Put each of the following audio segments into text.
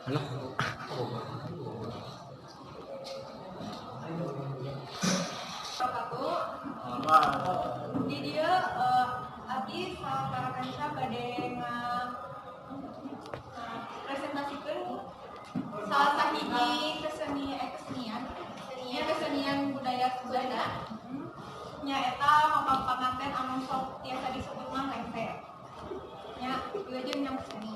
Halo. Wabarakatuh. Di dieu abdi sareng para kanca bade ngapresentasikeun salah sahiji kesenian nya kesenian budaya Sunda, nyaeta mapag panganten anu sok tiasa disebut mah lengser. Nya wilujeng nyakseni.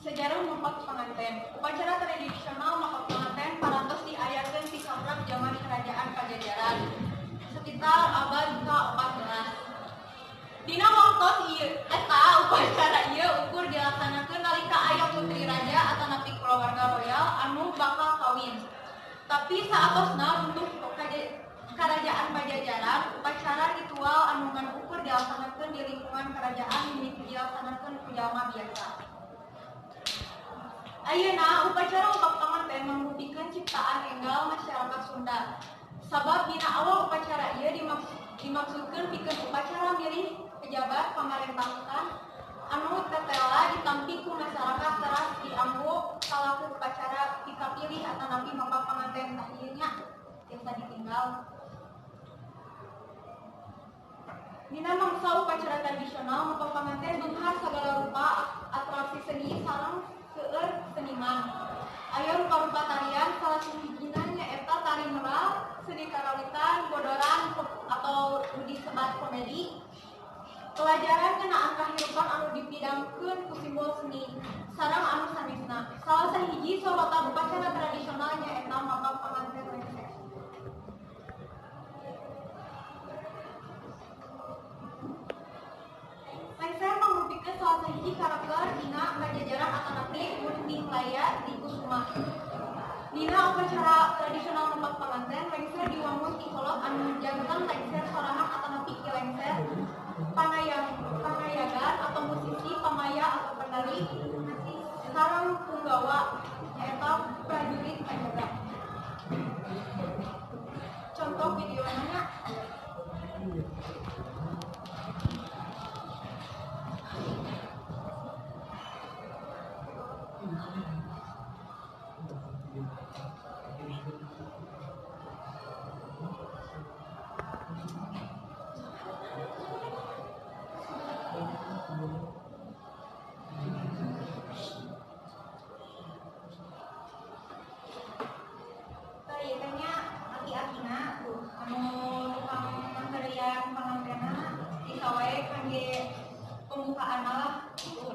Sejarah mapag panganten. Upacara tradisional mapag panganten parantos diayakeun ti kaprak zaman Kerajaan Pajajaran sekitar abad ke-14. Dina waktos ieu eta upacara ieu ukur dilaksanakeun nalika aya putri raja atanapi kulawarga royal anu bakal kawin. Tapi saatosna runtuh Kerajaan Pajajaran, upacara ritual anu ngan ukur dilaksanakeun di lingkungan kerajaan mimiti dilaksanakeun ku jalma biasa. Ayeuna upacara mapag panganten mangrupikeun ciptaan enggal masyarakat Sunda. Sabab dina awal upacara ieu dimaksudkeun pikeun upacara milih pejabat pamarentahan anu tetela ditampi ku masyarakat teras dianggo salaku upacara pikapilih atanapi mapag panganten. Tah ieu nya tiasa ditinggal. Dina mangsa upacara tradisional mapag panganten beunghar sagala rupa atraksi seni sareng seueur seniman. Aya rupa-rupa tarian, salah sahijina nyaeta tari meral, seni karawitan, bodoran atau nu disebat komedi. Pelajaran ngeunaan kahirupan anu dipidangkeun ku simbol seni sareng anu sanesna. Salah sahiji sorotan upacara tradisional nyaeta mapag panganten lengser. Lengser mangrupikeun salah sahiji karakter dina Pajajaran atanapi Murninglaya di Kusuma. Dina upacara tradisional mapag panganten, lengser diwangun ti kolot anu janten lengser sorangan atanapi Ki Lengser, pangayagan atau musisi, pamaya atau penari, sareng punggawa nyaeta prajurit panjaga. Contoh videona nya. Tah ieu teh nya aki-akina tuh anu tukang mangheureuyan pangantenna bisa wae kangge pembukaanna lah gitu.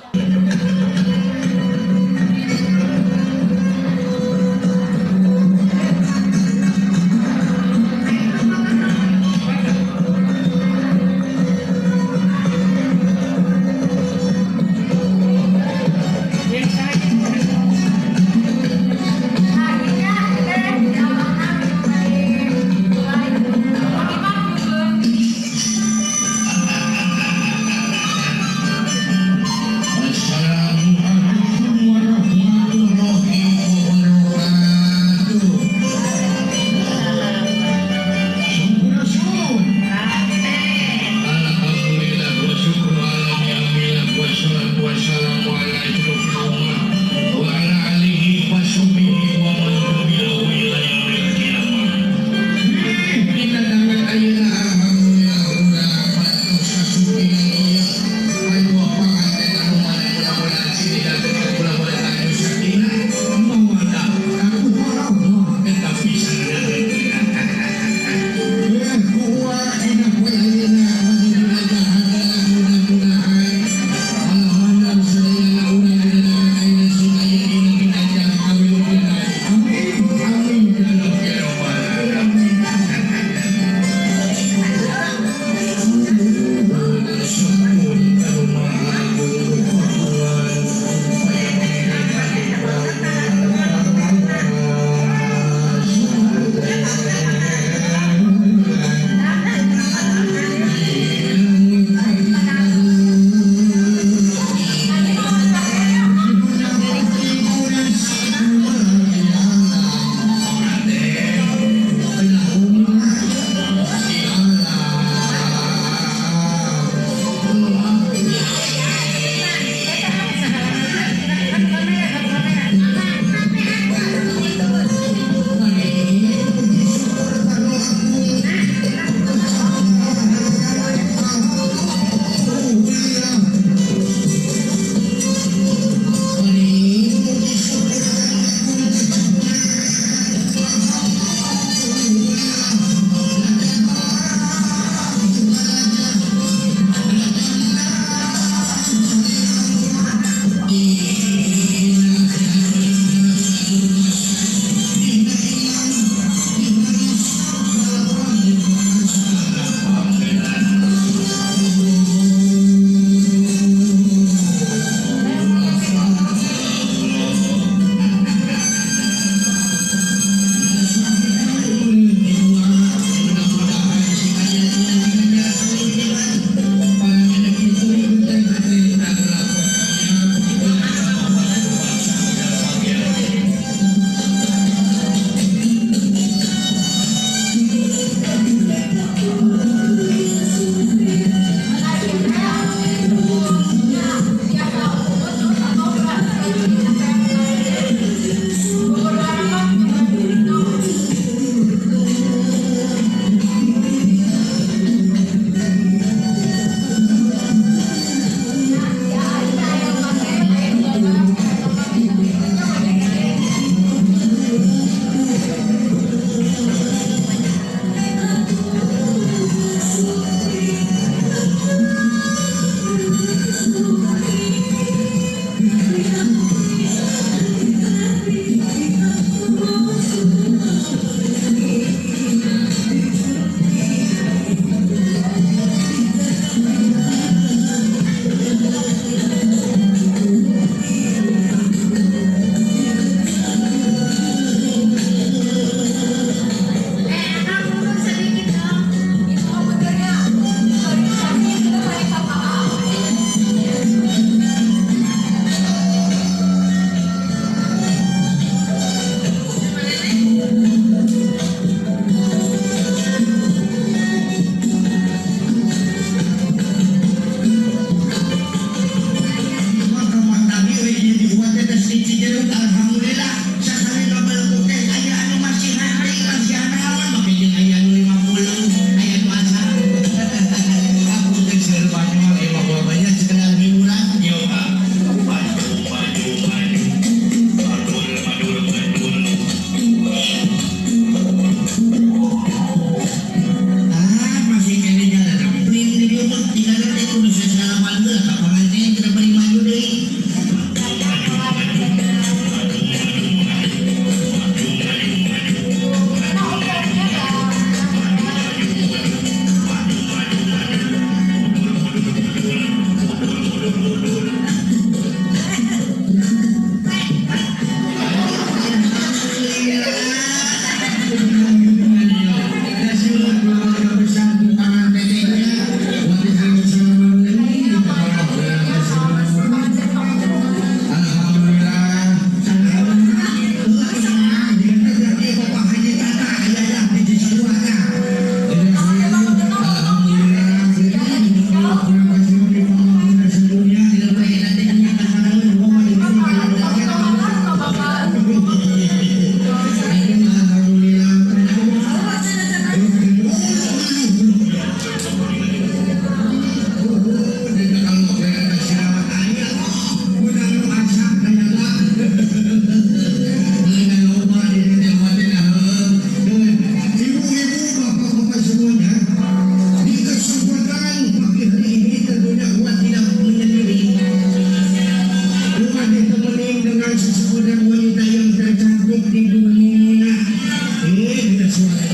Nah, ieu nya teh dan wanita yang tercantik di dunia. Ini suara.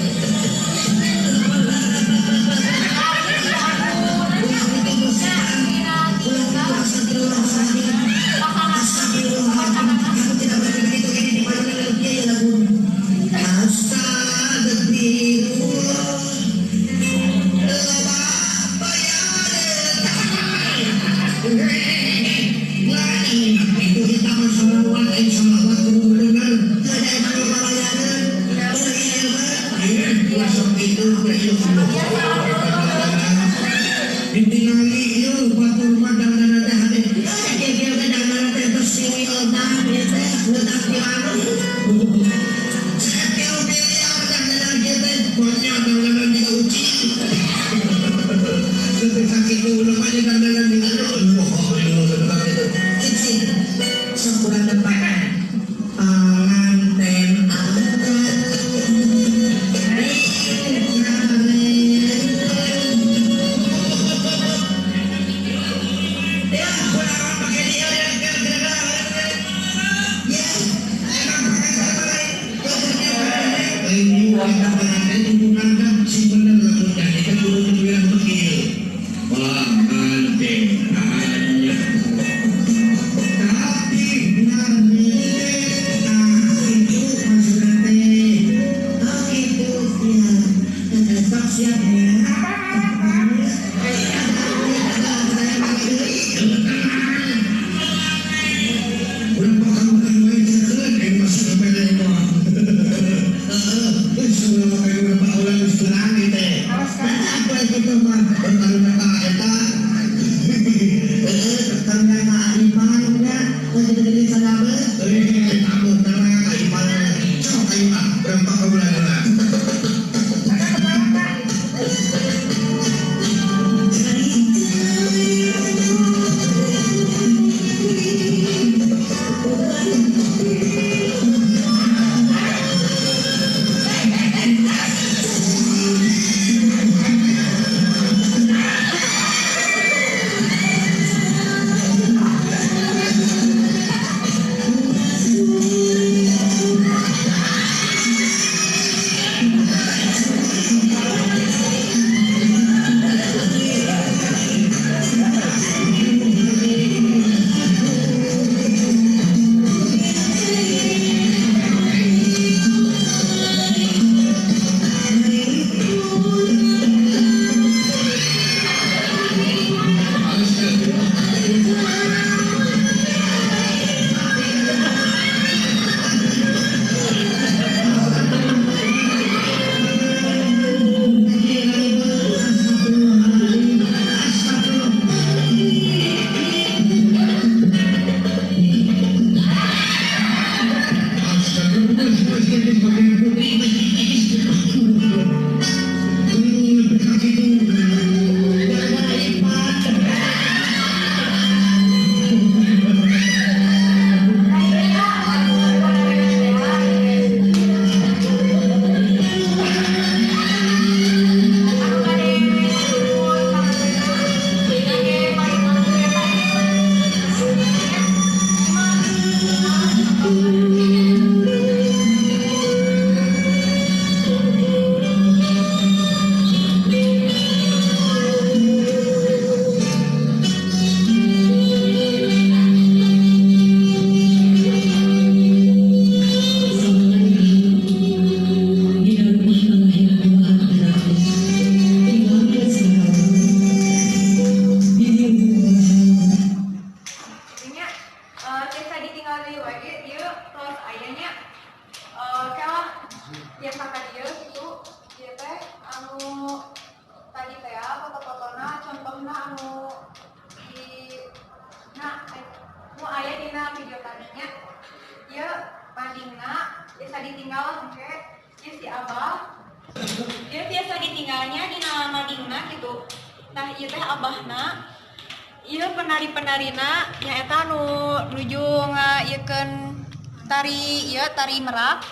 Tari merak,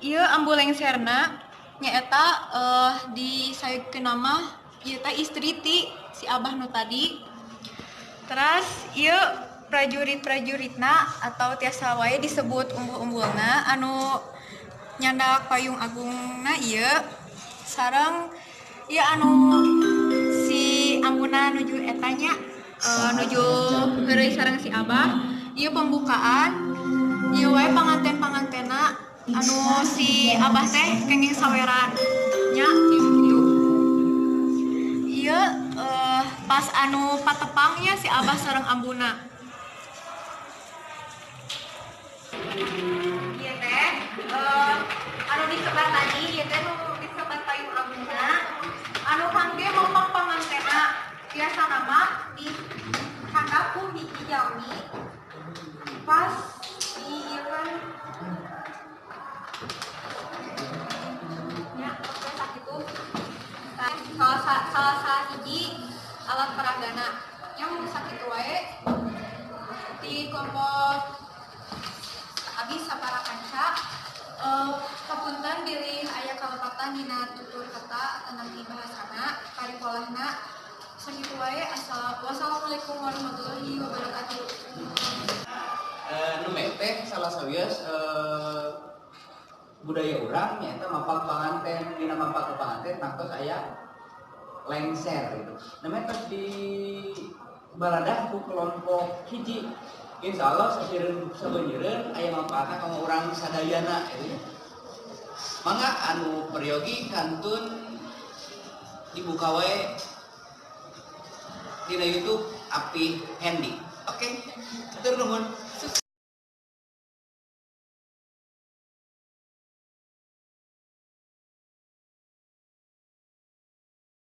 ieu ambu lengserna nyaeta di sayeukeun nama ieu teh istri ti si abah nu tadi. Terus ieu Prajurit-prajuritna atau tiasa wae disebut umbul-umbulna anu nyandak payung agungna ieu sareng ieu anu si ambuna nuju eta nya, nuju heureuy sareng si Abah. Ieu pembukaan ieu wae panganten-pangantena anu si Abah teh kenging saweran nya gitu. Ieu pas anu patepangnya si Abah sareng ambuna. Ieu teh anu disebat tadi, ieu teh nu disebat payung agungna anu kangge mopang pangantena biasa nama di handap ku hiji jalmi pas di ieu kan nya oke sakitu. Salah sahiji alat peragana yang sakitu wae di kelompok abi sapara kanca. Kapunten bilih aya kalepatan dina tutur kata atanapi bahasana parikolahna. Sakitu wae, wassalamualaikum warahmatullahi wabarakatuh. Nu teh salah sawios budaya urang nyaeta mapag panganten. Dina mapag panganten tangtos aya lengser gitu. Namanya tos di baladah ku kelompok hiji. Insya Allah sabeunyereun aya manfaatna kanggo urang sadayana gitu. Mangga anu peryogi kantun dibuka wae dina YouTube Apih Hendy. Oke, hatur nuhun.